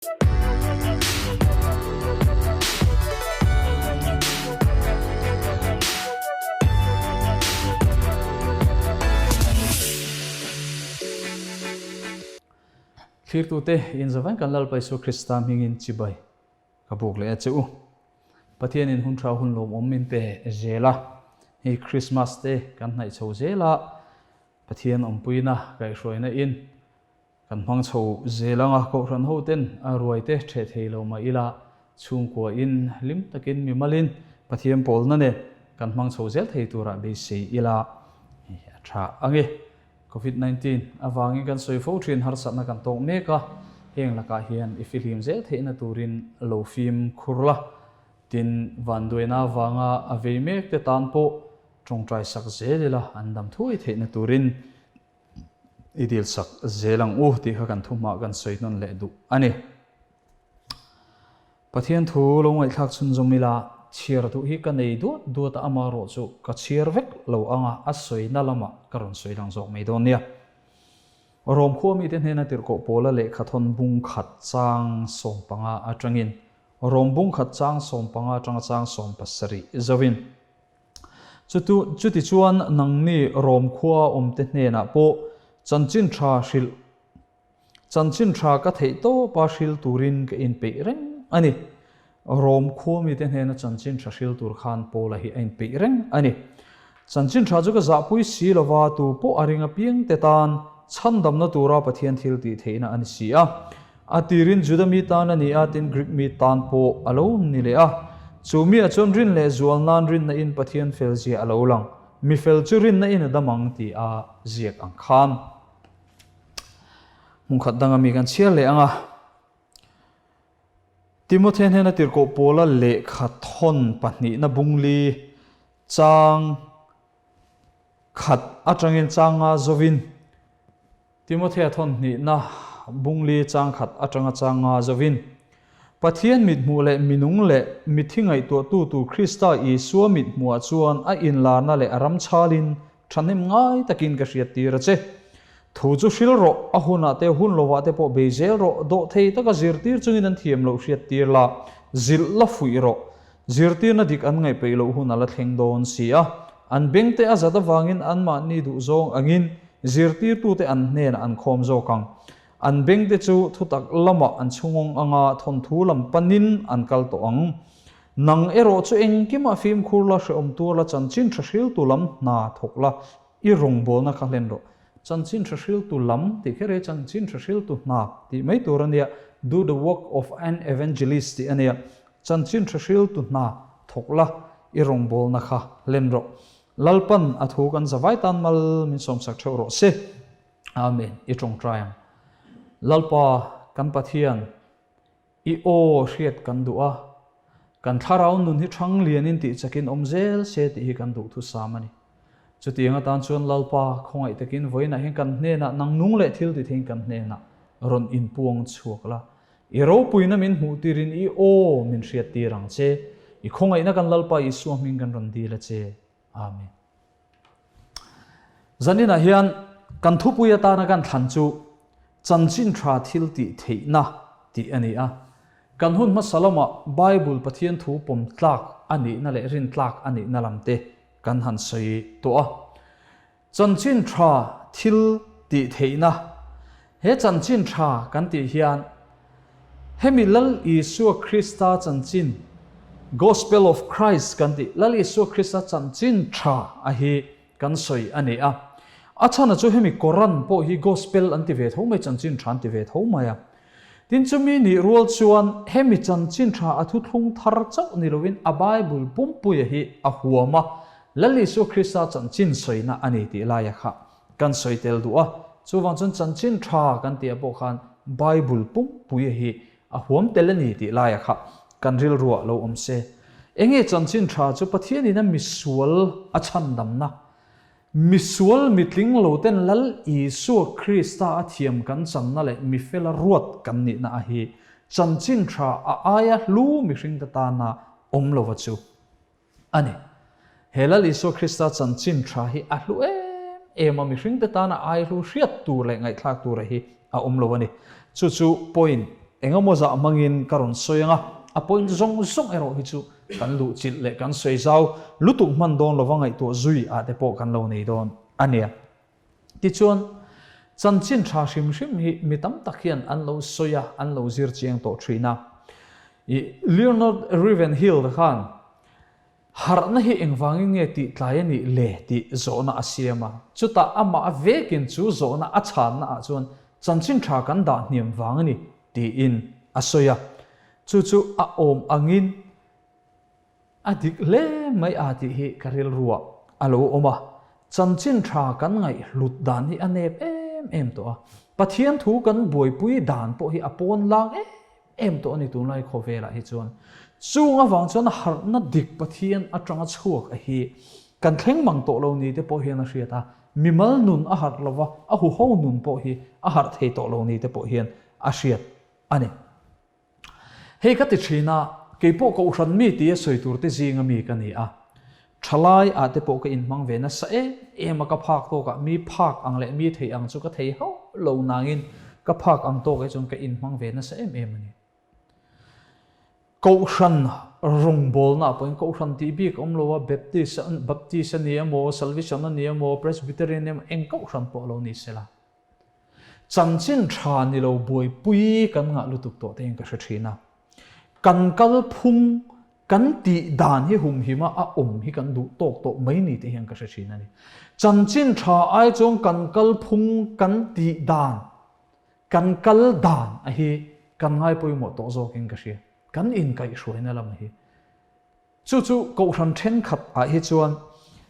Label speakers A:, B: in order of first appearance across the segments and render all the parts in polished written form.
A: Thlirtute inzawvain kan Lalpa Isua Krista hmingin chibai ka buk leh a che u. Pathianin hun tha hun lawmawm min pe zel a, hei Krismas te kan hnaih chho zel a, Pathian awmpuina kaihhruaina in Kan hmang chho zel anga Kohhran ho ten a ruai te ṭheh thei lo mah ila chhungkua in hlim takin mimalin Pathian pawlna nen kan hmang chho zel thei turah beisei ila a ṭha ange. Covid 19 avangin kan sawi fo ṭhin harsatna kan tawk mek a, heng lakah hian i fihlim zel theihna turin lo fim khur la, tin vanduaina avanga a vei mek te tan pawh ṭawngṭai sak zel ila an dam thuai theihna turin I dil sak zel ang u tih kha kan thuhmah kan sawi hnawn leh duh a ni. Pathian thu lo ngaihthlak chhunzawm ila chhiar duh hi ka nei duat duat a, amaherawh chu ka chhiar vek lo anga a sawina lamah ka rawn sawi lang zawk mai dawn nia. Rom khua mite hnena tirhkoh pawla lehkhathawn bung khat chang 15 atangin Rom bung khat chang 15 atanga chang 17 zauhin Chutu, chutichuan nangni Rom khua awmte hnenah pawh chanchin tha hrilh, chanchin tha ka theih tawpa hril turin ka inpeih reng a ni. Rom khua mite hnena chanchin tha hril tur khan Paula hi a inpeih reng a ni. Chanchin tha chu ka zahpui si lova, tu pawh a ring apiangte tan chhandamna tura Pathian thil tih theihna a ni si a. A tirin Juda mi tan a ni a, tin Grik mi tan pawh a lo ni leh a. Chu miah chuan rin leh zual nan rinna in Pathian fel zia a lo lang. Mi fel chu rinna in a dam ang tih a ziak ang khan. Hmun khat danga mi kan chhiar leh ang a. Timothy hnena tirhkoh Paula lehkha thawn pahnihna bungli chang khat atangin changa zovin Timothea thawn hnihna bungli chang khat atanga changa zovin, Pathian mithmuh leh minung leh mithi ngaihtuahtu tur Krista Isua mithmuhah chuan a inlarna leh a ram chhalin thahnem ngai takin ka hriattir a che. Thu chu hril rawh, a hunah te hun lovah te pawh bei zel rawh, dawhthei taka zirtir chungin an thiam loh hriattir la, zilh la fuih rawh. Zirtirna dik an ngaihpeih loh hun a la thleng dawn si a, an bengte a zat avangin anmahni duhzawng angin zirtirtute an hnenah an khawm zawk ang. An bengte chu thutak lamah an chhungawng anga thawnthu lam panin an kal tawh ang. Nang erawh chu engkimah fimkhur la, hrehawm tuar la, chanchin tha hriltu lam hna thawk la, i rawngbawlna kha hlen rawh. Chanchin tha hriltu lam tih kher hi chanchin tha hriltu hna tih mai tur a nia, do the work of an evangelist tih a nia. Chanchin tha hriltu hna thawk la, i rawngbawlna kha hlen rawh. Lalpan a thu kan zavai tan mal min sawmsak theuh rawh se. Amen. I tawngtai ang. Lalpa kan Pathian, i aw hriat kan duh a, kan thlarau nun hi thang lianin tih chakin awm zel se tih hi kan duhthusam a ni. Chutiang atan chuan Lalpa khawngaih takin vawiinah hian kan hnenah nang nung leh thil ti theiin kan hnenah rawn inpuang chhuak la. I ropuina min hmuh tirin i aw min hriat tir ang che. I khawngaihna kan Lalpa Isua hming kan rawn dil a che. Amen. Zaninah hian kan thupui atana kan thlan chu chanchin tha thil tih theihna tih a ni a. Kan hun hmasa lamah Bible Pathian thu pawm tlak a nihna leh rin tlak a nihna lam te kan han sawi tawh a. Chanchin tha thil tih theihna He chanchin tha kan tih hian hemi Lal Isua Krista chanchin, Gospel of Christ kan tih, Lal Isua Krista chanchin tha a hi kan sawi a ni a. A chhana chu hemi Koran pawh hi Gospel an ti ve tho mai, chanchin tha an ti ve tho mai a. Tin chumi nih rual chuan hemi chanchin tha a thuthlung thar chauh ni lovin a Bible pumpuia hi a huam a, Lal Isua Krista chanchin sawina a ni tih laia kha Kan sawi tel duh a, chuvang chuan chanchin tha kan tih ah pawh khan Bible pumpuia hi a huam tel a ni tih laia kha kan rilruah lo awm se. Enge chanchin tha chu Pathianin a misual a chhandamna, misual mitling lo ten Lal Isua Krista a thiam kan channa leh mifela ruat kan nihna a hi chanchin tha a aia hlu mihringte tana awm lova chu A ni. He Lal Isua Krista chanchin tha hi a hlu em em a, mihringte tana ai hlu hriat tur leh ngaihthlak tura hi a awm lo a ni. Chu chu point. Engemaw zah hmangin ka rawn sawi ang a, a point zawng zawng erawh hi chu kan luhchilh leh kan sawi zau lutuk hman dawn lova ngaihtuah zui ah te pawh kan lo nei dawn a nia. Tichuan, chanchin tha hrim hrim hi mi tam tak hian an lo sawi a, an lo zir chiang tawh thin a. I Leonard Ravenhill khan Harhna hi engvangin nge tih tlai a nih le tih zawhna a siam a. Chutah amah vekin chu zawhna a chhanna ah chuan chanchin tha kan dah hniam vang a ni tiin a sawi a. Chu chu a awm angin a dik hle mai a tih hi ka rilruah a lo awm a. Chanchin tha kan ngaihhlut dan hi a nep em em tawh a. Pathian thu kan buaipui dan pawh hi a pawn lang em em tawh a ni tunlai khawvelah hi chuan. Chung avang chuan harhna dik Pathian atanga chhuak a hi kan thleng mang tawh lo ni te pawh hian a hriat a, mimal nun a harh lova a huho nun pawh hi a harh thei tawh lo ni te pawh hian a hriat a ni. Hei ka ti thin a, keipawh Kohhran mi tia sawi tur te zinga mi ka ni a, thalai ah te pawh ka inhmang ve nasa em em a, ka phak tawkah mi phak ang leh mi thei ang chu ka thei hauh lo nangin ka phak ang tawkah chuan ka inhmang ve nasa em em a ni. Kohhran rawngbawlna ah pawhin Kohhran tih bik a awm lo a, Baptist Baptist a ni emaw, Salvation a ni emaw, Presbyterian emaw, eng Kohhran pawh a lo ni sela. Chanchin tha ni lo buaipui kan ngah lutuk tawh te hian ka hre thin a. Kan kalphung, kan tih dan hi humhima a awm hi kan duh tawk tawh mai ni te hian ka hre thin a ni. Chanchin tha ai chuan kan kalphung, kan tih dan, kan kal dan a hi kan ngai pawimawh tawh zawkin ka hria. Kan inkaihhruaina lam hi. Chu chu Kohhran thenkhat ah hi chuan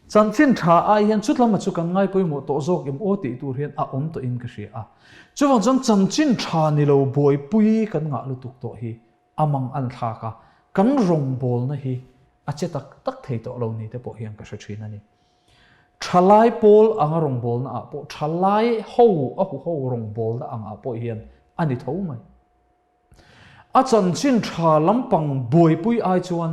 A: chanchin tha ai hian chutlama chu kan ngai pawimawh tawh zawk em aw tih tur hian a awm tawh in ka hria a. Chuvang chuan chanchin tha ni lo buaipui kan ngah lutuk tawh hi a mang an thlak a, kan rawngbawlna hi a che tak tak thei tawh lo ni te pawh hian ka hre thin a ni. Thalai pawl anga rawngbawlna ah pawh thalai ho a huho rawngbawlna ang ah pawh hian a ni tho mai. A chanchin tha lampang buaipui ai chuan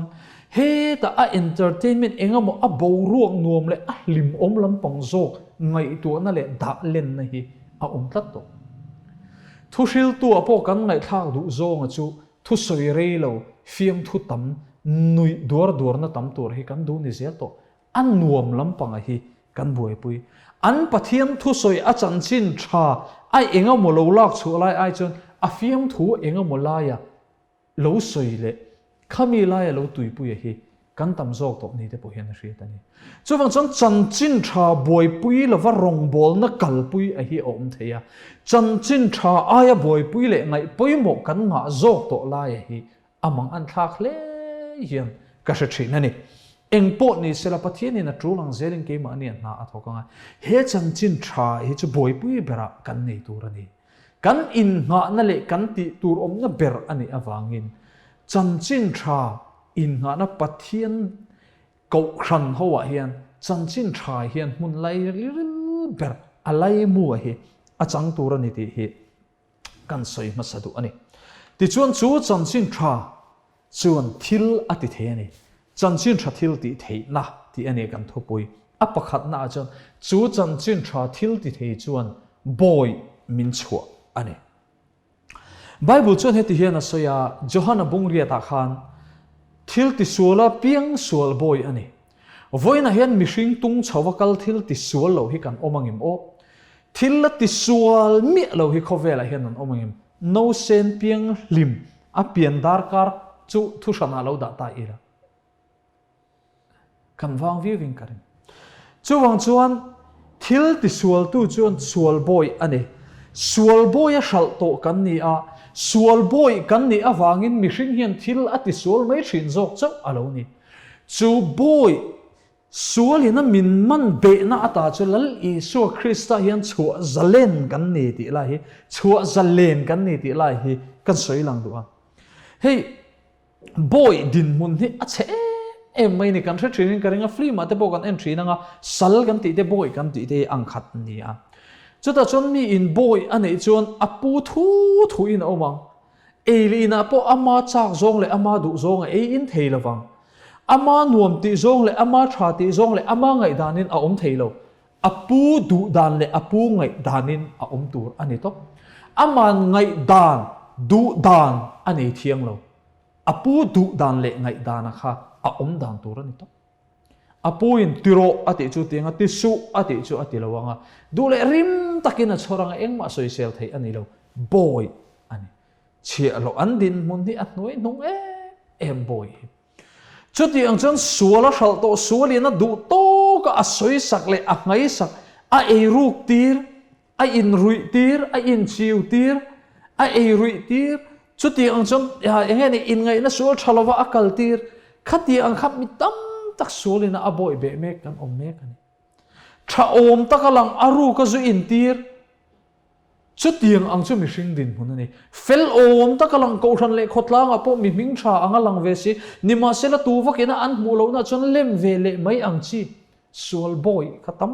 A: hetah a entertainment engemaw a boruak nuam leh a hlimawm lampang zawk ngaihtuahna leh dah lenna hi a awm tlat tawh. Thuhriltuah pawh kan ngaihthlak duh zawnga chu thusawi rei lo, fiamthu tam, nuih duar duarna tam tur hi kan duh ni zel tawh. A nuam lampanga hi kan buaipui. An Pathian thusawi a chanchin tha a engemaw lo lak chhuah lai ai chuan a fiamthu engemaw laia lo sawi leh khami laia lo tuipuia hi kan tam zawk tawh ni te pawh hian a hriat a ni. Chuvang chuan chanchin tha buaipui lova rawngbawlna kalpui a hi a awm thei a, chanchin tha aia buaipui leh ngaih pawimawh kan ngah zawk tawh laia hi A mang an thlak hle hian ka hre thin a ni. Eng pawh ni sela Pathianin a tul ang zelin keimahni a hna a thawk ang a, he chanchin tha hi chu buaipui berah kan nei tur a ni. Kan innghahna leh kan tih tur awmna ber a nih avangin chanchin tha innghahna Pathian Kohhran hoah hian chanchin tha hian hmun lairil ber a laimu a hi a chang tur a ni tih hi kan sawi hmasa duh a ni. Tichuan chu chanchin tha chuan thil a ti thei a ni. Chanchin tha thil tih theihna tih a ni kan thupui. A pakhatna ah chuan chu chanchin tha thil ti thei chuan bawi min chhuah a ni. Bible chuan heti hian a sawi a, Johana bungriatah khan thil tisuala piang sual bawi a ni. Vawiinah hian mihring tung chho a kal thil tisual lo hi kan awm angem aw? Thil la tisual miah lo hi khawvelah hian an awm angem? Nausen piang hlim a pian darkar chu thu hranah lo dah ta ila kan vang viau in ka ring. Chuvang chuan thil tisualtu chuan sual bawi a ni. Sual bawi a hralh tawh kan ni a, sual bawi kan nih avangin mihring hian thil a tisual mai thin zawk chauh a lo ni. Chu bawi Sualin a min man behna ata chu Lal Isua Krista hian chhuah zalen kan ni tih lai hi, chhuah zalen kan ni tih lai hi kan sawi lang duh a. Hei bawi dinhmun hi a chhe em em mai ni, kan hre thinin ka ring a, film ah te pawh kan en thin anga sal kan tih te bawi kan tih te hi ang khat an ni a. Chutah chuan mi in bawi a neih chuan a pu thu thu in a awm ang. Ei leh inah pawh ama chak zawng leh ama duh zawng a ei in thei lo vang. Ama nuam tih zawng leh ama tha tih zawng leh ama ngaihdanin a awm thei lo. A pu duh dan leh a pu ngaihdanin a awm tur a ni tawp. Aman ngaihdan. duh dan a nei thiang lo. A pu duh dan leh ngaih dana kha a awm dan tur a ni tawp. A pu in ti rawh a tih chu ti anga, ti suh a tih chu a ti lo anga, duh leh rim takin a chhawr anga engmah sawisel theih a ni lo. Bawi a ni. Chhiahhlawh an dinhmun hi a hnuai hnung em em bawi hi. Chuti ang chuan sual a hralh tawh sualin a duh tawk a a sawisak leh a nghaisak, a eiruk tir, a inruih tir, a inchiu tir, a eiruih tir, chuti ang chuan eng nge ni inngaihna sual tha lova a kal tir, khati ang kha mi tam tak sualin a bawih beh mek kan awm mek a ni. Tha awm taka lang a ruk a zu intir. Chutiang ang chu mihring dinhmun a ni. Fel awm taka lang kohhran leh khawtlangah pawh mi hming tha anga lang ve si, nimahsela tu vakina an hmuh lohna chuan lem ve leh mai ang chi sual bawi kha tam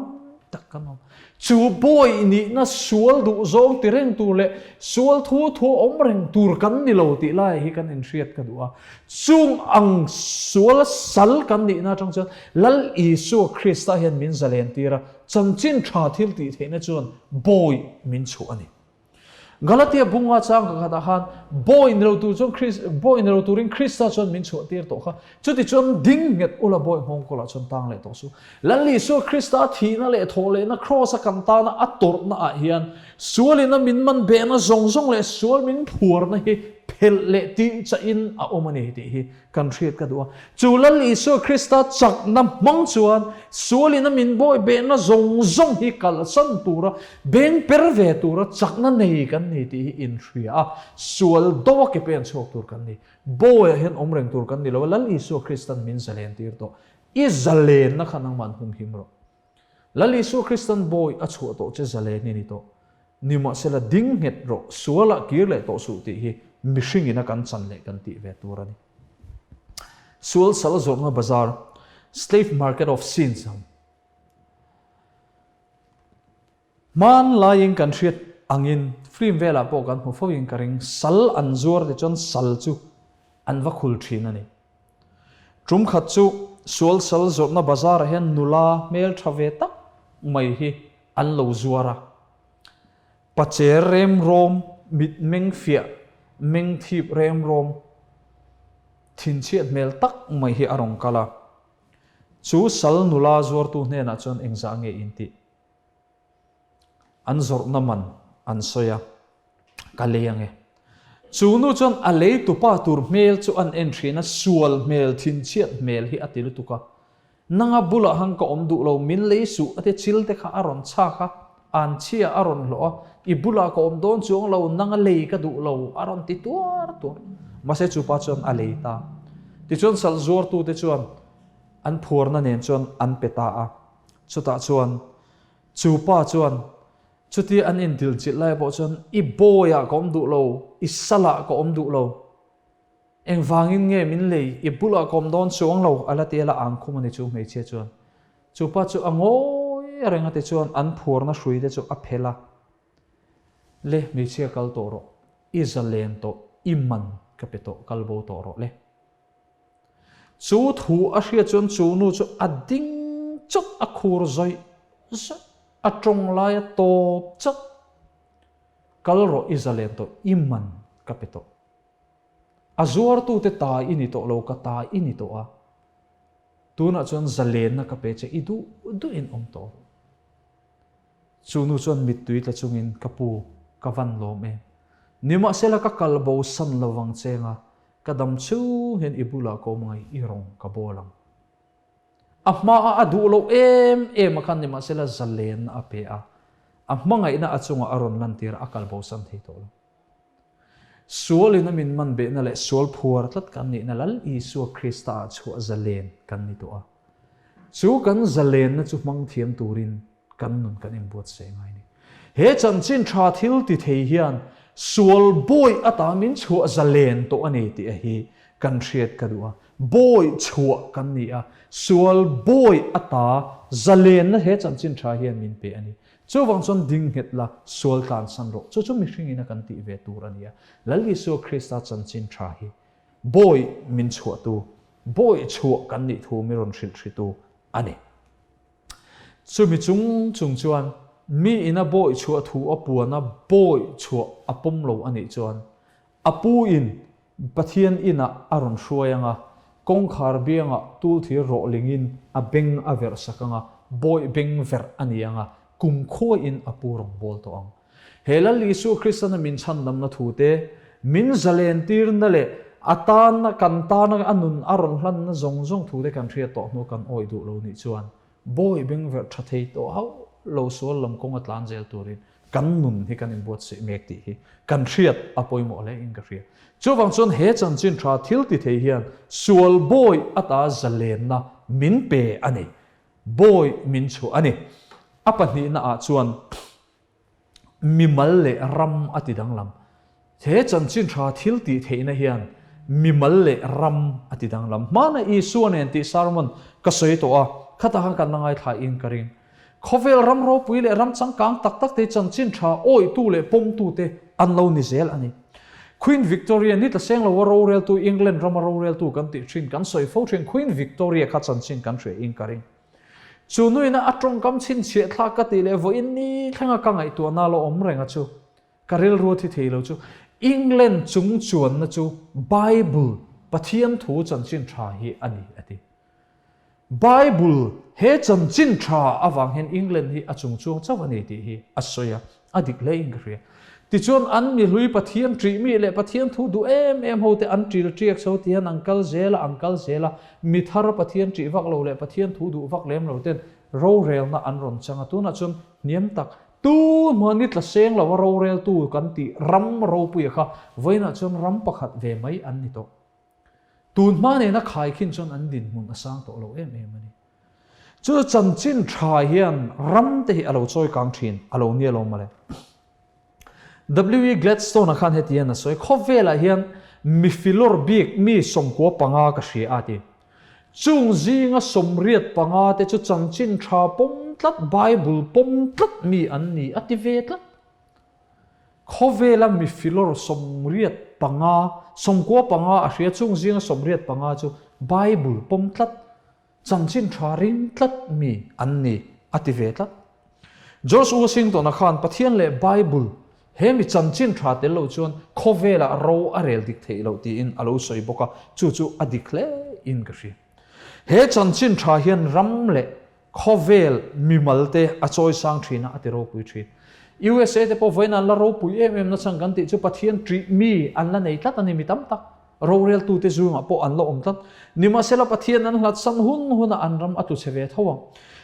A: tak kan awm. Chu bawi nihna sual duh zawng ti reng tur leh sual thu thu awm reng tur kan ni lo tih lai hi kan inhriat ka duh a. Chung ang sual sal kan nihna atang chuan Lal Isua Krista hian min zalen tir a, Chanchin tha thil tih theihna chuan bawi min chhuah a ni. Galatia bunga chang ka khatah khan bawi ni lo tur chuan Kris, bawi ni lo turin Krista chuan min chhuah tir tawh kha. Chuti chuan ding nghet ula bawi nghawng kawlah chuan tang leh tawh su. Lal Isua Krista thihna leh thawh lehna kraws a kan tana a tawrhna ah hian sualin a min man behna zawng zawng leh sual min phuarna hi phelh leh tih chahin a awm a ni tih hi Kan hriat ka duh a. Chu Lal Isua Krista chakna hmang chuan sualin a min bawi behna zawng zawng hi kalsan tura beng per ve tura chakna nei kan ni tih hi inhria a, sual do a ke pen chhuak tur kan ni. Bawiah hian awm reng tur kan ni lo a, Lal Isua Kristan min zalen tir tawh. I zalenna kha nangmah an humhim rawh. Lal Isua Kristan bawi a chhuah tawh che zalen i ni tawh. Nimahsela ding nghet rawh, sualah kir leh tawh suh tih hi mihringin a kan chan leh kan tih ve tur a ni. Sual sal zawrhna bazar, Slave market of sins, ang hmanlaiin kan hriat angin film velah pawh kan hmu foin ka ring, sal an zuar te chuan sal chu an va khul thin a ni. Tum khat chu sual sal zawrhna bazarah hian nula hmeltha ve tak mai hi an lo zuar a. Pacher remrawm, mitmeng fiah, meng thip remrawm, thinchhiat hmel tak mai hi a rawn kal a. Chu sal nula zuartu hnenah chuan engzah nge in tih? An zawrhna man an sawi a, ka lei ange. Chu nu chuan a lei tupa tur hmel chu an en thin a, sual hmel, thinchhiat hmel hi a ti lutuk a. Nanga bulah han ka awm duh lo, min lei suh a ti chil te kha a rawn chhak a, an chhia a rawn hlawh a, i bulah ka awm dawn chuang lo, nanga lei ka duh lo a rawn ti tuar tuar. Mahse chu pa chuan a lei ta. Tichuan sal zuartute chuan an phuarna nen chuan an pe ta a. Chutah chuan chu pa chuan chutia an indilchilh lai pawh chuan i bawiah ka awm duh lo, i salah ka awm duh lo, engvangin nge min lei, i bulah ka awm dawn chuang lo a la ti a la ang khum a ni chu hmeichhia chuan. Chu pa chu a ngawi reng a ti chuan an phuarna hrui te chu a phelh a, Le hmeichhia kal tawh rawh, i zalen tawh, i man ka pe tawh, kal bo tawh rawh le. Chu thu a hriat chuan chu nu chu a ding chawt, a khur zawih zawih, a tawng lai a tawp chawt. Kal rawh i zalen tawh, i man ka pe tawh. A zuartute ta i ni tawh lo, ka ta i ni tawh a. Tunah chuan zalenna ka pe che, i duh duhin awm tawh rawh. Chu nu chuan mittui tla chungin, Ka pu, ka van lawm em. Nimahsela ka kal bo san lovang chenga Ka dam chhung hian i bulah ka awm ngai, i rawng ka bawl ang. A hmaah a duh loh em em a khan nimahsela zalenna a pe a, a hmangaihna a chungah a rawn lantir a, a kal bosan thei tawh lo. Sualin a min man behna leh sual phuar tlat kan nihna Lal Isua Krista-ah chhuah zalen kan ni tawh a. Chu kan zalenna chu hmang thiam turin kan nun kan inbuatsaih ngai a ni. He chanchin tha thil ti thei hian sual bawi ata min chhuah zalen tawh a ni tih a hi kan hriat ka duh a. Bawi chhuah kan ni a, sual bawi ata zalenna he chanchin tha hian min pe a ni. Chuvang chuan ding nghet la, sual tlansan rawh. Chu chu mihring ina kan tih ve tur a ni a. Lal Isua Krista chanchin tha hi bawi min chhuahtu, bawi chhuah kan nih thu mi rawn hrilh hritu a ni. Chumi chung chung chuan mi ina bawi chhuah thu a puan a, bawi chhuah a pawm lo a nih chuan. A pu in Pathian inah a rawn hruai ang a, kawngkhar biangah tulthir rawhlingin a beng a verh sak ang a, bawih beng verh a ni ang a, kumkhuain a pu rawn bawl tawh ang. He Lal Isua Kristana min chhandamna thu te, min zalentirna leh a tana kan tana a nun a rawn hlanna zawng zawng thu te kan hriat tawh hnu kan awih duh lo nih chuan bawi bengverh tha thei tawh hauh lo sual lam kawnga tlan zel turin kan nun hi kan inbuatsaih mek tih hi kan hriat a pawimawh hle in ka hria. Chuvang chuan he chanchin tha thil ti thei hian sual bawi ata zalenna min pe a ni, bawi min chhuah a ni. A pahnihna ah chuan mimal leh ram a ti danglam. He chanchin tha thil tih theihna hian mimal leh ram a ti danglam. Hmana Isua nen tih sermon ka sawi tawh a, khatah khan kan la ngaithla in ka ring. Khawvel ram ropui leh ram changkang tak tak te chanchin tha awihtu leh pawmtu te an lo ni zel a ni. Queen Victoria ni tla seng loa roreltu England rama roreltu kan tih thin kan sawi fo thin Queen Victoria kha chanchin kan hria in ka ring. Chu nuina a tawngkam chhinchhiah thlak ka tih leh vawiin ni thlenga ka ngaihtuahna la awm reng a chu ka rilru thi thei lo chu England chung chuanna chu Bible Pathian thu chanchin tha hi a ni a ti. Bible he chanchin tha avang hian England hi a chung chuang chauh a ni tih hi a sawi a, a dik hle in ka hria. Tichuan an mihlui Pathian ṭih mi leh Pathian thu duh em em ho te an ṭil ṭiak chho ti hian an kal zel a, an kal zel a, mi thar Pathian ṭih vak lo leh Pathian thu duh vak lem lo ten rorelna an rawn chang a, tunah chuan hniam tak tu hmuan ni tla seng lo a roreltu kan tih ram ropuia kha vawiinah chuan ram pakhat ve mai an ni tawh. Tun hma nena khaikhin chuan an dinhmun a sang tawh lo em em a ni. Chu chanchin tha hian ram te hi a lo chawi kang thin a lo nia lo mawle. W.E. Gladstone-a khan heti hian a sawi, Khawvelah hian mi filawr bik mi 95 ka hria a ti. Chung zinga 85 te chu chanchin tha pawm tlat, Bible pawm tlat mi an ni a ti ve tlat. Khawvela mi filawr 85, 95 a hria chung zinga 85 chu Bible pawm tlat, chanchin tha ring tlat mi an ni a ti ve tlat. George Washington-a khan Pathian leh Bible he mi chanchin tha tel lo chuan khawvelah ro a rel dik theih loh tiin a lo sawi bawk a, chu chu a dik hle in ka hria. He chanchin tha hian ram leh Khawvel mimal te a chawi sang thin a, a ti ropui thin. USA te pawh vawiin an la ropui em em nachang kan tih chu Pathian ṭih mi an la nei tlat a ni mi tam tak. Roreltu te zungah pawh an la awm tlat. Nimahsela Pathian an hlatsan hun hunah an ram a tlu chhe ve tho ang.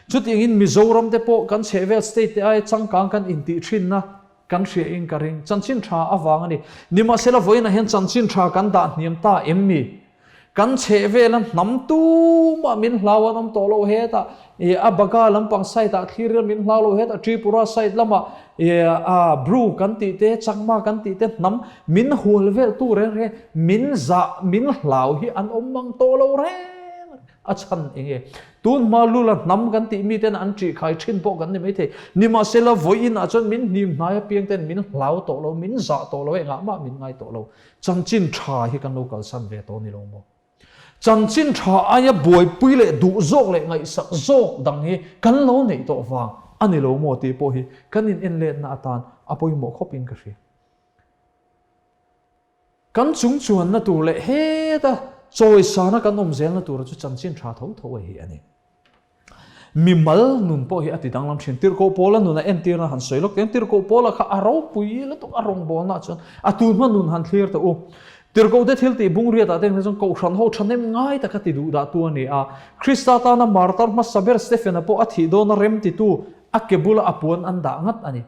A: Chutiangin Mizoram te pawh kan chhehvel state te aia changkang kan intih thinna Kan hria in ka ring. Chanchin tha avang a ni. Nimahsela vawiinah hian chanchin tha kan dah hniam ta em ni? Kan chheh vela hnam tumah min hlau an awm tawh lo hetah i a Baga lampang side ah thlir ila min hlau lo hetah Tripura side lamah i a Bru kan tih te Chakma kan tih te hnam min hual vel tu reng reng min zah min hlau hi an awm mang tawh lo reng. A chhan eng nge? Tun hma lula hnam kan tih miten an ṭih khai ṭhin pawh kan ni maithei. Nimahsela vawiin ah chuan min hnim hnai apiang ten min hlau tawh lo, min zah tawh lo, engah mah min ngai tawh lo. Chanchin ṭha hi kan lo kalsan ve tawh ni lo maw? Chanchin ṭha aia buaipui leh duh zawk leh ngaihsak zawk dang hi kan lo neih tawh vang a ni lo maw tih pawh hi kan in enletna atan a pawimawh khawp in ka hria. Kan chung chuanna tur leh heta chawisana kan awm zelna tura chu chanchin tha tho tho a hi a ni. Mimal nun pawh hi a ti danglam thin. Tirhkoh Paula nun a entirna han sawi lawk teh. Tirhkoh Paula kha a ropui lutuk a rawngbawlna chuan a tunhma nun han thlir teh u. Tirhkoh te thil tih bungriatah te chuan Kohhran ho thahnem ngai taka ti duh dah tu a ni a. Krista tana martar hmasa ber Stephen-a pawh a thih dawna remtitu a ke bula a puan an dah ngat a ni.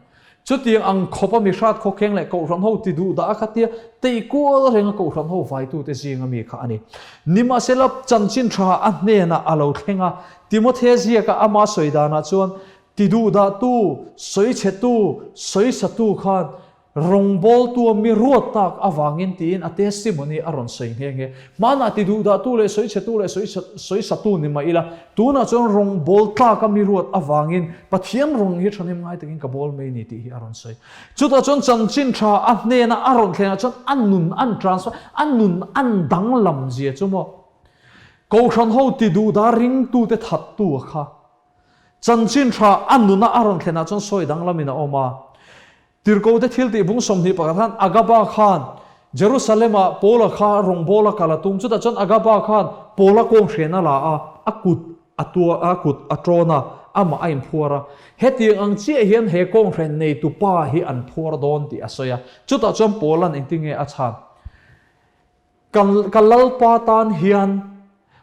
A: Chutiang ang khawpa mi hrat khawkheng leh Kohhran ho ti duh dah a kha tia tei kual renga Kohhran ho vaitute zinga mi kha a ni. Nimahsela, chanchin tha a hnenah a lo thleng a, Timothea ziaka ama sawi danah chuan ti duh dahtu, sawichhetu, sawisatu khan rawngbawltua mi ruat tak avangin tiin a testimony a rawn sawi nghe nghe. Hmanah ti duh dahtu leh sawichhetu leh sawisatu ni mah ila, tunah chuan rawngbâwl tlâka mi ruat avângin Pathian rawng hi ṭhahnem ngai takin ka bâwl mai ni tih hi a rawn sawi. Chutah chuan chanchin ṭha a hnêna a rawn thlenah chuan a nun an transfer, a nun an danglam zia chu maw? Kohhran ho ti duh dah ringtute thattu a kha. Chanchin ṭha a nuna a rawn thlenah chuan sawi danglamin a awm a. Tirhkohte thil tih bung 21 khan Agaba khan. Jerusalem-ah Paula kha rawngbâwl a kal a tum. Chutah chuan Agaba khan Paula kawnghren a la a, a kut a tua, a kut a ṭawn a, amah a inphuar a. Hetiang ang chiah hian he kawnghren neitu pa hi an phuar dawn tih a sawi a. Chutah chuan Paula'n engtin nge a chhan? Ka, ka Lalpa tan hian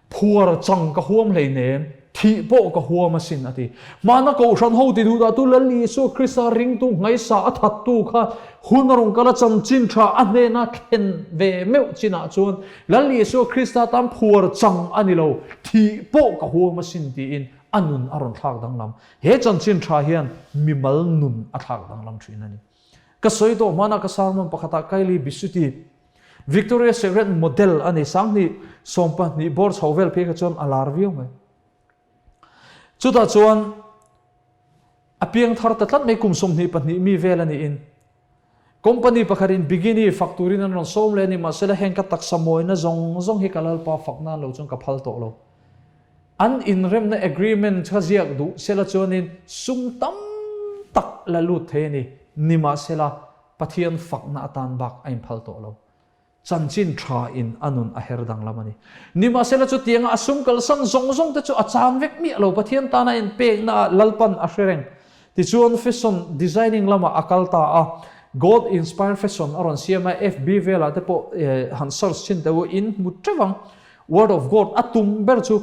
A: phuar chang ka huam hleinem, thih pawh ka huam asin, a ti. Hmana Kohhran ho ti duhdahtu Lal Isua Krista ringtu ngaisa a thattu kha hun a rawn kal a, chanchin tha a hnena thlen ve meuh chinah chuan Lal Isua Krista tan phuar chang a ni lo, thih pawh ka huam asin tiin a nun a rawn thlak danglam. He chanchin tha hian mimal nun a thlak danglam thin a ni. Ka sawi tawh hmana ka sermon pakhatah Kylie Bisuti, Victoria Secret model a ni, 2022 bawr chho vel phei kha chuan a lar viau mai. Chutah chuan a piang thar ta tlat mai kum 24 mi vel a niin company pakhatin bikini fak turin an rawn sawm leh a ni, mahsela heng ka taksa mawina zawng zawng hi ka lalpa fak nan lo chuan ka phal tawh lo. An inremna agreement kha ziak duh sela chuanin sum tam tak la lut thei a ni, nimahsela Pathian fakna atan bak a inphal tawh lo. Chanchin tha in a nun a her danglam a ni. Nimahsela chutianga a sum kalsan zawng zawng te chu a chan vek miah lo, Pathian tana inpekna ah Lalpan a hre reng. Tichuan fashion designing lamah a kal ta a, God inspired fashion a rawn siam a, FB velah te pawh han search thin teh u, in hmu teuh ang. Word of God a tum ber chu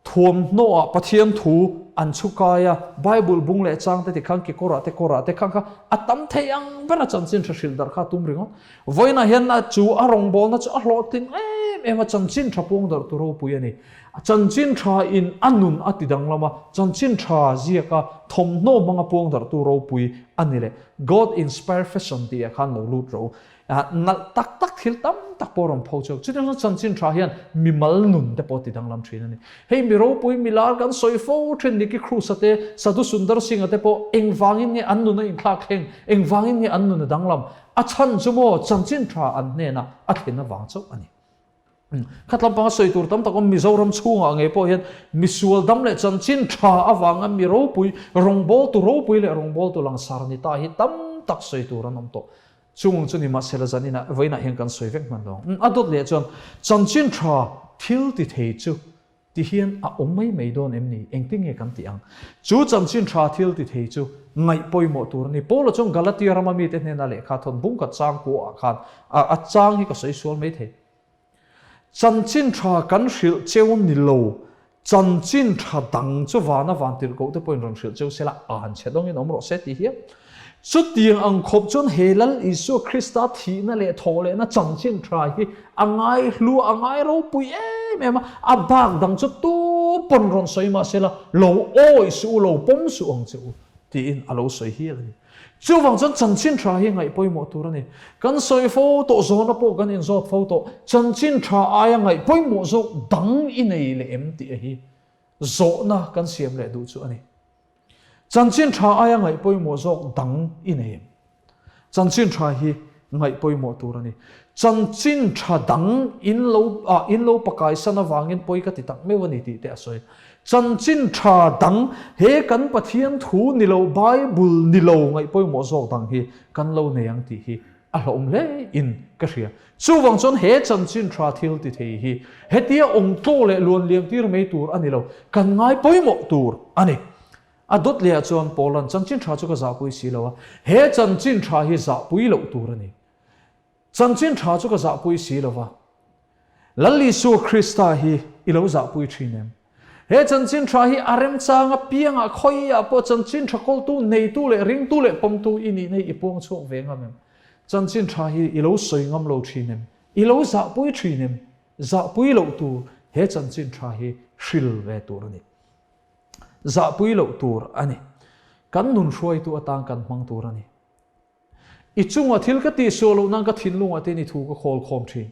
A: thuamhnawah Pathian thu an chhu kai a, Bible bung leh chang te tikhan kekawrah te kawrah te khang kha a tam thei ang ber a chanchin tha hrilh darh kha a tum ringawt. Vawiinah hian a chu a rawngbawlna chu a hlawhtling em em a, chanchin tha puang darh tu ropui a ni. Chanchin tha in a nun a ti danglam a, chanchin tha ziak a thawmhnaw hmanga puang darh tu ropui a ni leh. God inspired fashion tih ah khan lo lut ro. Nalh tak tak thil tam tak pawh a rawn pho chhuak. Chutiang chuan chanchin tha hian mimal nun te pawh a ti danglam thin a ni. Hei mi ropui milar kan sawi fo thin Nicky Cruz-a te, Sadhu Sundar Singh-a te pawh engvangin nge an nun a inthlak thleng, engvangin nge an nun a danglam? A chhan chu maw chanchin tha an hnenah a thlen avang chauh a ni. Khat lampanga sawi tur tam tak awm Mizoram chhungah ngei pawh hian misual dam leh chanchin tha avanga mi ropui, rawngbawltu ropui leh rawngbawltu langsar ni ta hi tam tak sawi tur an awm tawh. Chung chu nimahsela zaninah vawiinah hian kan sawi vek hman lo. A dawt leh chuan chanchin tha thil ti thei chu ti hian a awm mai mai dawn em ni? Engtin nge kan tih ang? Chu chanchin tha thil ti thei chu ngaih pawimawh tur a ni. Paula chuan Galatia rama mite hnena lehkha thawn bung khat chang kuaah khan a chang hi ka sawi sual mai thei. Chanchin tha kan hrilh cheu ni lo, chanchin tha dang chu vana van tirhkoh te pawhin rawn hrilh cheu sela, an chhe dawngin awm rawh se tih hian. Chutiang ang khawp chuan he Lal Isua Krista thihna leh thawhlehna chanchin tha hi a ngai hlu, a ngai ropui em em a, a bak dang chu tu pawn rawn sawi mah sela, lo awi suh u, lo pawm suh ang che u tiin a lo sawi hial a ni. Chuvang chuan chanchin tha hi ngaih pawimawh tur a ni. Kan sawi fo tawh zawna pawh kan inzawt fo tawh, chanchin tha aia ngaih pawimawh zawk dang i nei leh em tih a hi zawhna kan siam leh duh chu a ni. Chanchin tha aia ngaih pawimawh zawk dang i nei em? Chanchin tha hi ngaih pawimawh tur a ni. Chanchin tha dang in lo ah in lo pakaisan avangin pawi ka ti tak meuh a ni tih te a sawi. Chanchin tha dang he kan Pathian thu ni lo Bible ni lo ngaih pawimawh zawk dang hi kan lo nei ang tih hi a hlauhawm hle in ka hria. Chuvang chuan he chanchin tha thil ti thei hi hetia awm tlaw leh luan liam tir mai tur a ni lo, kan ngai pawimawh tur a ni. A dawt lehah chuan Paula'n chanchin tha chu ka zahpui si lo a, he chanchin tha hi zahpui loh tur a ni. Chanchin tha chu ka zahpui si lo va, Lal Isua Krista hi i lo zahpui thin em? He chanchin tha hi a remchang apiangah khawiah pawh chanchin tha kawltu, neitu leh ringtu leh pawmtu i nihna hi i puang chhuak ve ngam em? Chanchin tha hi i lo sawi ngam lo thin em? I lo zahpui thin em? Zahpui loh tur he chanchin tha hi hril ve tur a ni. Zahpui loh tur a ni. Kan nun hruaitu atan kan hmang tur a ni. I chunga thil ka tihsuah loh nan ka thinlungah te ni thu ka khawl khawm thin.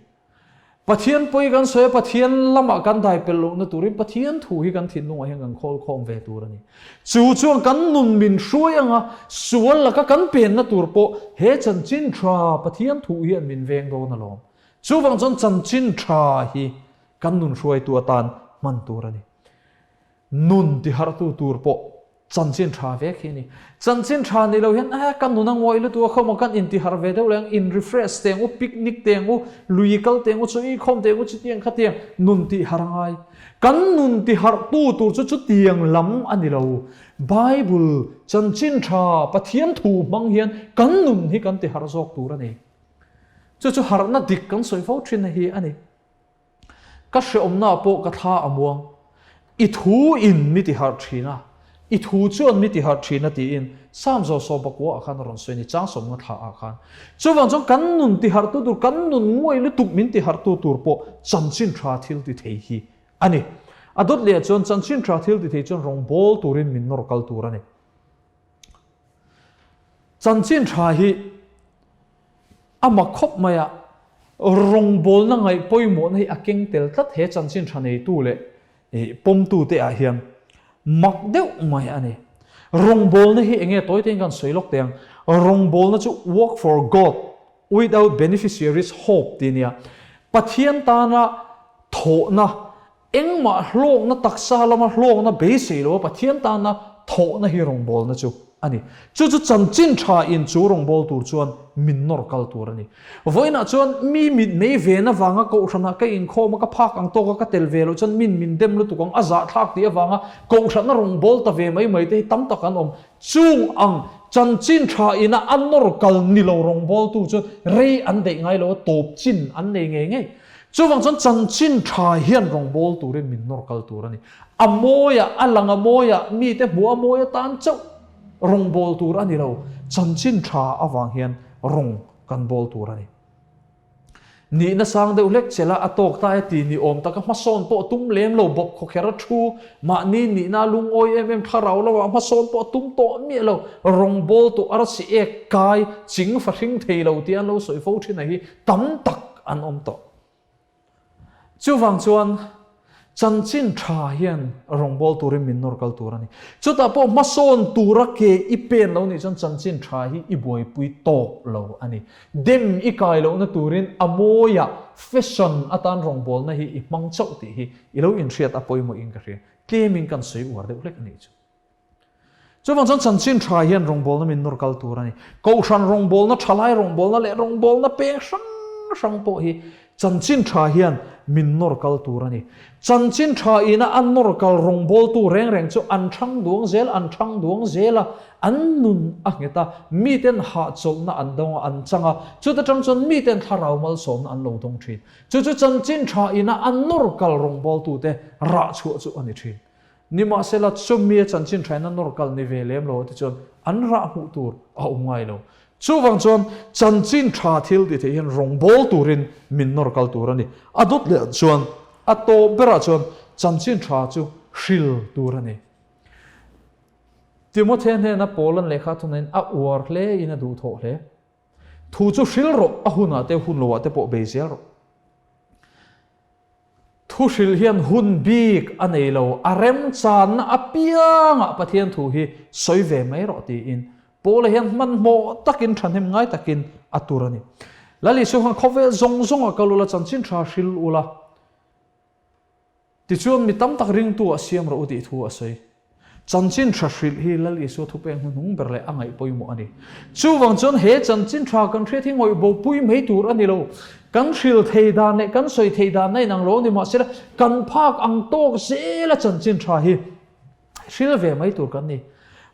A: Pathian pawi kan sawi a, Pathian lamah kan dai pelh lohna turin Pathian thu hi kan thinlungah hian kan khawl khawm ve tur a ni. Chu chuan kan nun min hruai anga sual laka kan penna tur pawh he chanchin tha Pathian thu hian min veng dawn alawm. Chuvang chuan chanchin tha hi kan nun hruaitu atan hman tur a ni. Nun tiharhtu tur pawh. Chanchin tha vek hi a ni. Chanchin tha ni lo hian eh ka nun a ngawih lutuk a khawm a kan intihar ve deuh leh ang, in refresh teh ang u, picnic teh ang u, lui kal teh ang u, chaw i khawm teh ang u, chutiang khatiang nun tihar a ngai. Kan nun tiharh tu tur chu chutiang lam a ni lo. Bible, chanchin tha, Pathian thu hmang hian kan nun hi kan tiharh zawk tur a ni. Chu chu harhna dik kan sawi fo thin hi a ni. Ka hreawmna pawh ka thla a muang. I thu in mi ti harh thin a, i thu chuan mi ti harh thin a tiin Psalm zaw sawmpakua ah khan a rawn sawi a ni, chang sawmnga thla ah khan. Chuvang chuan kan nun ti harhtu tur, kan nun nguai lutuk min ti harhtu tur pawh chanchin tha thil ti thei hi a ni. A dawt leh ah chuan chanchin tha thil ti thei chuan rawngbawl turin min nawr kal tur a ni. Chanchin tha hi a mak khawp mai a, rawngbawlna ngaih pawimawhna hi a keng tel tlat he chanchin tha neitu leh pawmtute ah hian mak deuh mai a ni. Rawngbawlna hi enge tawi tein kan sawi lawk teh ang, rawngbawlna chu work for God without beneficiaries hope tih a nia, Pathian tana thawhna Engmah hlawkna taksa lama hlawkna beisei lo a Pathian tana thawhna hi rawngbawlna chu a ni. Chu chu chanchin tha in chu rawngbâwl tur chuan min nawr kal tur a ni. Vawiinah chuan mi mit mei ven avanga kohhranah ka inkhawm a, ka phak ang tawka ka tel ve loh chuan min min dem lutuk ang, a zahthlak tih avanga kohhrana rawngbâwl ta ve mai mai te hi tam tak an awm. Chung ang chanchin tha ina a nawr kal ni lo rawngbâwltu chuan rei an deih ngai lo a, tawp chin an nei ngei ngei. Chuvang chuan chanchin tha hian rawngbâwl turin min nawr kal tur a ni. A mawia, a lang a mawia, mite hmuh a mawi atan chauh rawngbâwl tur a ni lo. Chanchin tha avang hian rawng kan bâwl tur a ni. Nihna sang deuh hlek chela a tawk ta e ti ni awm taka hmasawn pawh tum lem lo bawp khawkher a thu, mahni nihna lungawi em em thlarau lamah hmasawn pawh tum tawh miah lo, rawngbâwl tu arsi ek kai ching fahring thei lo tih an lo sawi fo thin a hi tam tak an awm tawh. Chuvang chuan chanchin tha hian rawngbâwl turin min nawr kal tur a ni. Chutah pawh hmasawn tura ke i pen lo nih chuan chanchin tha hi i buaipui tawk lo a ni. Dem i kai lohna turin a mawiah fashion atan rawngbâwlna hi i hmang chauh tih hi i lo inhriat a pawimawhin ka hria. Tlemin kan sawi uar deuh hlek a nih chu. Chuvang chuan chanchin tha hian rawngbawlna min nawr kal tur a ni. Kohhran rawngbawlna, thalai rawngbawlna leh rawngbawlna peng hrang hrang pawh hi chanchin tha hian min nawr kal tur a ni. Chanchin tha ina a nawr kal rawngbawltu reng reng chu an thang duang zel, an thang duang zel a, an nun a nghet a, miten hahchawlhna an dawng a, an chang a, chuta tang chuan miten thlarau malsawmna an lo dawng thin. Chu chu chanchin tha ina a nawr kal rawngbawltute rah chhuah chu a ni thin. Nimahsela, chumi a chanchin thaina nawr kal ni ve lem lo te chuan an rah hmuh tur a awm ngai lo. Chuvang chuan chanchin tha thil ti theih hian rawngbâwl turin min nawr kal tur a ni. A dawt leh chuan a tawp berah chuan chanchin tha chu hril tur a ni. Timothea hnena Paula'n lehkha thunain a uar hle in a duhthawh hle. Thu chu hril rawh, a hunah te hun loah te pawh bei zel rawh. Thu hrilh hian hun bik a nei lo, a remchanna apiangah Pathian thu hi sawi ve mai rawh tiin Paula hian hmanhmawh takin thahnem ngai takin a tur a ni. Lal Isua khan khawvel zawng zawngah kal ula chanchin tha hril ula, tichuan mi tam tak ringtu ah siam rawh u tih thu a sawi. Chanchin tha hrilh hi Lal Isua thupeng hnuhnung ber leh a ngaih pawimawh a ni. Chuvang chuan he chanchin tha kan hriat hi ngawih bopui mai tur a ni lo. Kan hril thei dan leh kan sawi thei dan a inang lo a ni mahsela kan phak ang tawk zela chanchin tha hi hril ve mai tur kan ni.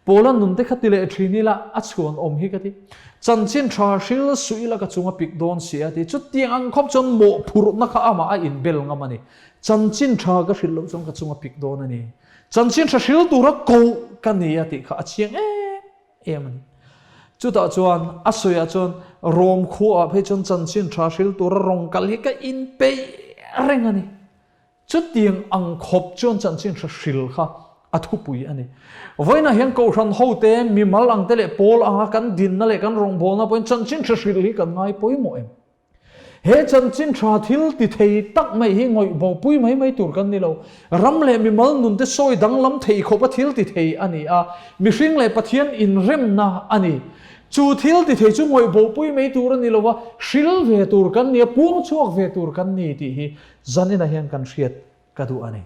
A: Paula nun te kha ti leh thin ila a chhuan awm hi ka ti. Chanchin tha hril suh ila ka chung a pik dawn si a ti. Chutiang ang khawp chuan mawhphurhna kha amah a inbel ngam a ni. Chanchin tha ka hrilh loh chuan ka chung a pik dawn a ni. Chanchin hre hril tura koh ka ni a tih kha a chiang em em a ni. Chutah chuan a sawiah chuan Rom khuaah phei chuan chanchin tha hril tura rawn kal hi ka inpeih reng a ni. Chutiang ang khawp chuan chanchin hre hril kha a thupui a ni. Vawiinah hian Kohhran hote, mimal angte leh pawl anga kan dinna leh kan rawngbawlna pawhin chanchin hre hril hi kan ngai pawimawh em? He chanchin tha thil ti thei tak mai hi ngawih bopui mai mai tur kan ni lo. Ram leh mimal nunte sawi danglam thei khawpa thil ti thei a ni a, mihring leh Pathian inremna a ni. Chu thil ti thei chu ngawih bopui mai tur a ni lo a, hril ve tur kan ni a, puang chhuak ve tur kan ni tih hi zaninah hian kan hriat ka duh a ni.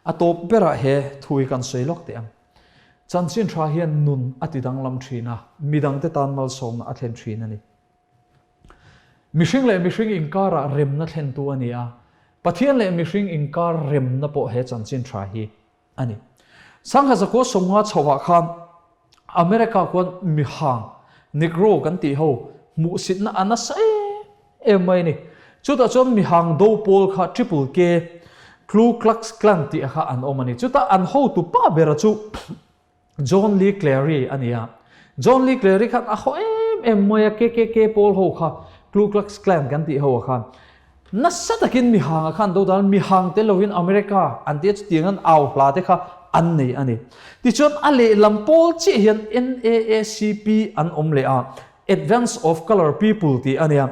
A: A tawp berah he thu hi kan sawi lawk teh ang. Chanchin tha hian nun a ti danglam thin a, midangte tan malsawmna a thlen thin a ni. Mihring leh mihring inkarah remna thlentu a ni a, Pathian leh mihring inkar remna pawh he chanchin tha hi a ni. Sangha zakua sawmnga chhoah khan America khuan mihang, Negro kan tih ho, hmuhsitna a nasa em em mai a ni. Chutah chuan mihang do pawl kha Triple K, Klu Klux Klan tih kha an awm a ni. Chutah an hotu pa bera chu John Lee Clary a ni a. John Lee Clary khan a haw em em mai a, KKK pawl ho kha, Klu Klux Klan kan tih ho ah khan nasa takin mihang ah khan do dan mihang tel lovin America an tia chutiang an au hla te kha an nei a ni. Tichuan a lehlam pawl chiah hian NAACP an awm leh a, Advance of Color People tih a nia.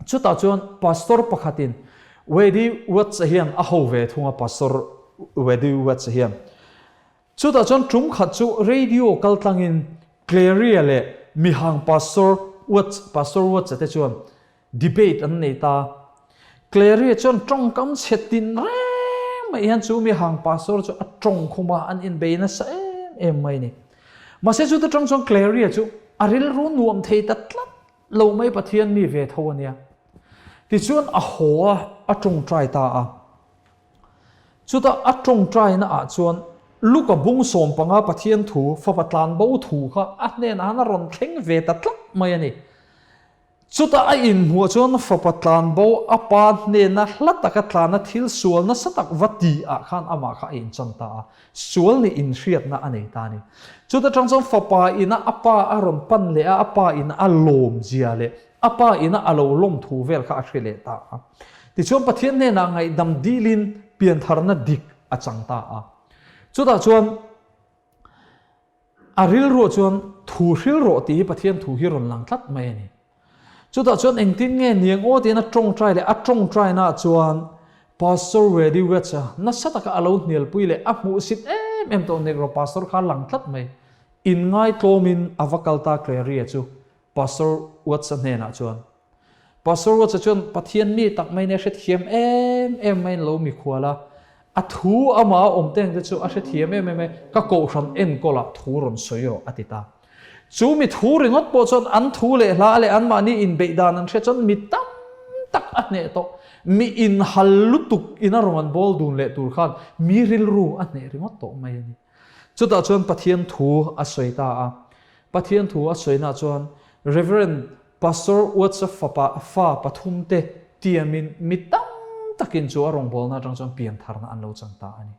A: Chutah chuan Pastor pakhatin Wade Watts-a hian a ho ve thung a, Pastor Wade Watts-a hian. Chutah chuan tum khat chu radio kal tlangin Clary-a leh mihang Pastor Watts, Pastor Watts-a te chuan debate an nei ta. Clary-a chuan tawngkam chhe tin reng mai hian chu mihang Pastor chu a tawng khum a, an inbei nasa em em mai a ni. Mahse chuta tang chuan Clary-a chu a rilru nuam thei ta tlat lo mai Pathian mi ve tho a nia. Tichuan a haw a, a tawngtai ta a. Chutah a tawngtaina ah chuan Luka bung 15 Pathian thu fapa tlan bo thu kha a hnenah han a rawn thleng ve ta tlat mai a ni. Chutah a inhmuh chuan fapa tlan bo a pa hnena hla taka tlana thil sual nasa tak va ti ah khan amah kha a inchan ta a, sual nih inhriatna a nei ta a ni. Chuta tang chuan fapa ina a pa a rawn pan leh a, a pa ina a lawm zia leh A pa ina a lo lawm thu vel kha a hre leh ta a. Tichuan Pathian hnenah ngaihdam dilin piantharna dik a chang ta a. Chutah chuan a rilruah chuan thu hril rawh tih hi Pathian thu hi rawn lang tlat mai a ni. Chutah chuan engtin nge niang aw tiin a tawngtai leh a tawngtainaah chuan Pastor Wedy Wetz-a nasa taka a lo hnialpui leh a hmuhsit em em tawh Negro Pastor kha a lang tlat mai. Inngaitlawmin a va kal ta Clary-a chu. Pastor Watts-a hnenah chuan, Pastor Watts-a chuan Pathian mi tak mai nia hrethiam em em maiin lo mikhual a, a thu amah a awm teng te chu a hrethiam em em e, ka kohhran enkawlah thu rawn sawi rawh a ti ta. Chu mi thu ringawt pawh chuan an thu leh hla leh anmahni inbeih dan an hria chuan mi tam tak a hneh tawh. Mi inhal lutuk ina rawn an bawl dun leh tur khan mi rilru a hneh ringawt tawh mai a ni. Chutah chuan Pathian thu a sawi ta a. Pathian thu a sawinaah chuan Rev. Pastor Watts-a fapa fa pathumte tiamin mi tam takin chu a rawngbawlna atang chuan piantharna an lo chan ta a ni.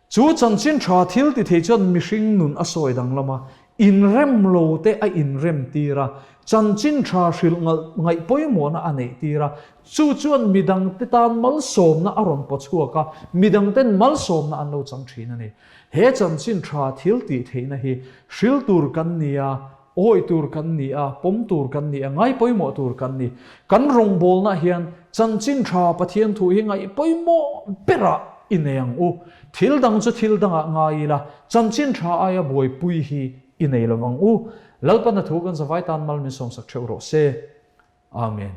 A: Chu chanchin tha thil ti thei chuan mihring nun a sawi danglam a, inrem lo te a inrem tir a, chanchin tha hrilh ngaih pawimawhna a neih tir a, chu chuan midangte tan malsawmna a rawn paw chhuak a, midangten malsawmna an lo chang thin a ni. He chanchin tha thil tih theihna hi hril tur kan ni a, awih tur kan ni a, pawm tur kan ni a, ngai pawimawh tur kan ni. Kan rawngbawlna hian chanchin tha Pathian thu hi ngaih pawimawh berah i nei ang u. Thil dang chu thil dangah ngai ila, chanchin tha aia buaipui hi i nei lo ang u. Lalpana thu kan zavai tan mal min sawmsak theuh rawh se. Amen.